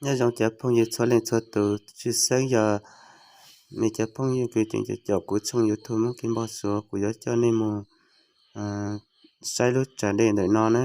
Nyob zoo cov phooj ywg txhua leej txhua tus, tshwj xeeb yog nej cov phooj ywg kws tseem caum kuv tshooj YouTube Hmoob Kev Npau Suav, kuv yuav coj nej mus saib lub tsav dej ntawm no na.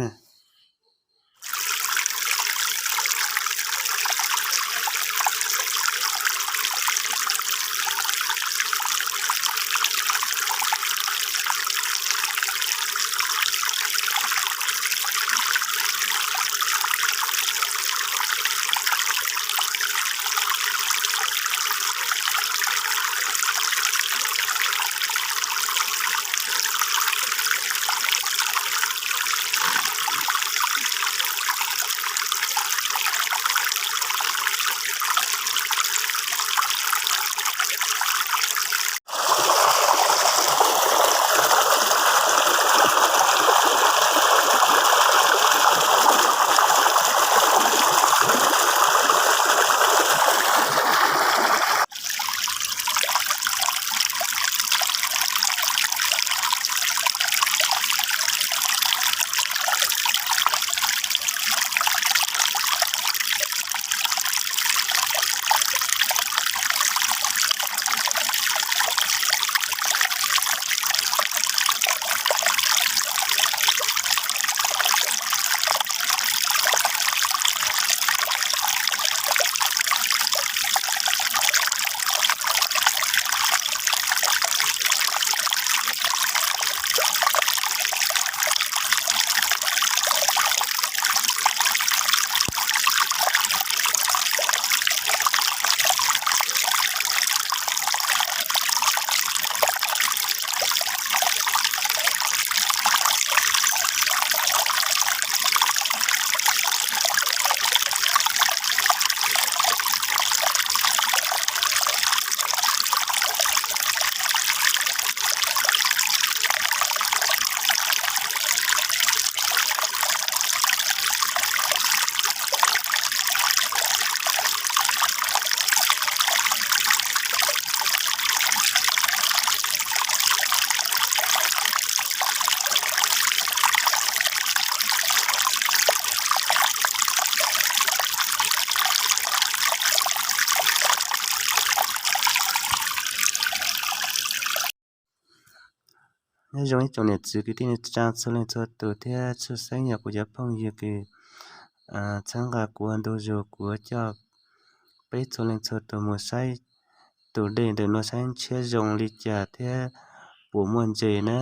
Nyob zoo ib tsoom niam txiv kwv tij neej tsaa txhua leej txhua tus thiab tshwj xeeb yog kuv cov phooj ywg kws txhawb nqa kuv ua ntu zus, kuv yuav coj peb txhua leej txhua tus mus saib tus dej ntawm no saib ntshiab zoo li cas thiab puas muaj ntses na.